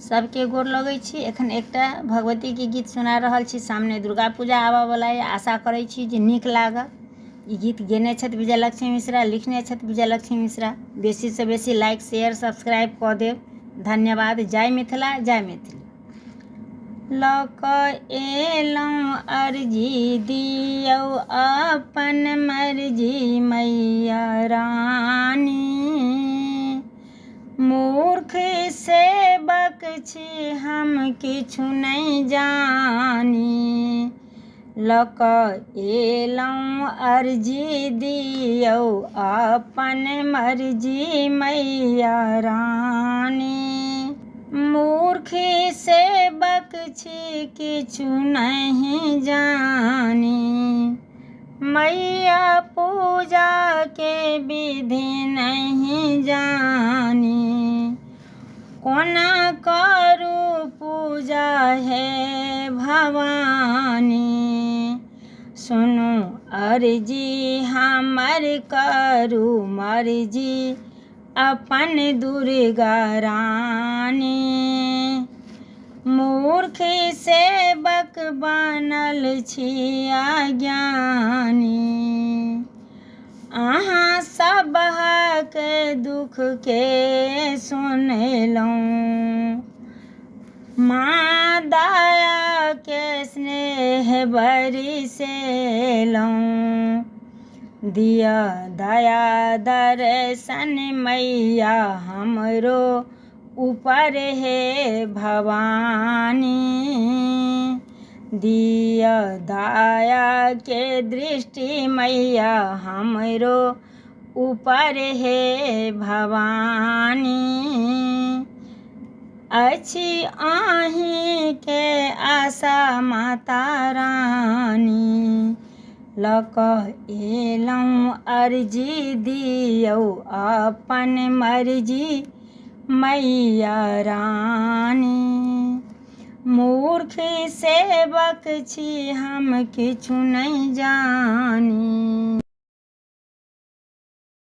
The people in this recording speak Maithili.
सबके गोर लगै छी। एखन एकटा भगवतीके गीत सुना रहल छी। सामने दुर्गा पूजा आबऽवला अइ, आशा करै छी जे नीक लागत। ई गीत गेने छथि विजयलक्ष्मी मिश्रा, लिखने छथि विजयलक्ष्मी मिश्रा। बेसीसँ बेसी लाइक शेयर सब्सक्राइब कऽ देब। धन्यवाद। जय मिथिला, जय मैथिली। लऽ कऽ एलहुँ अर्जी दियौ अपन मर्जी मैया रानी। मूर्ख सेवक छी हम किछु नहि जानी। लऽ कऽ एलहुँ अर्जी दियौ अपन मर्जी मैया रानी। मूर्ख सेवक छी किछु नहि जानी। मैया पूजाके विधि नहि जानी। कोना करू पूजा हे भवानी। सुनू अर्जी हमर करू मर्जी अपन दुर्गा रानी। मूर्ख सेवक बनल छी अज्ञानी। अहाँ सबहक दुखके सुनलहुँ। माँ दयाके स्नेह बरिसेलहुँ। दिअ दया दर्शन मैया हमरो ऊपर हे भवानी। दिअ दयाके दृष्टि मैया हमरो ऊपर हे भवानी। अछि अहीँके आशा माता रानी। लऽ कऽ एलहुँ अर्जी दियौ अपन मर्जी मैया रानी। मूर्ख सेवक छी हम किछु नहि जानी।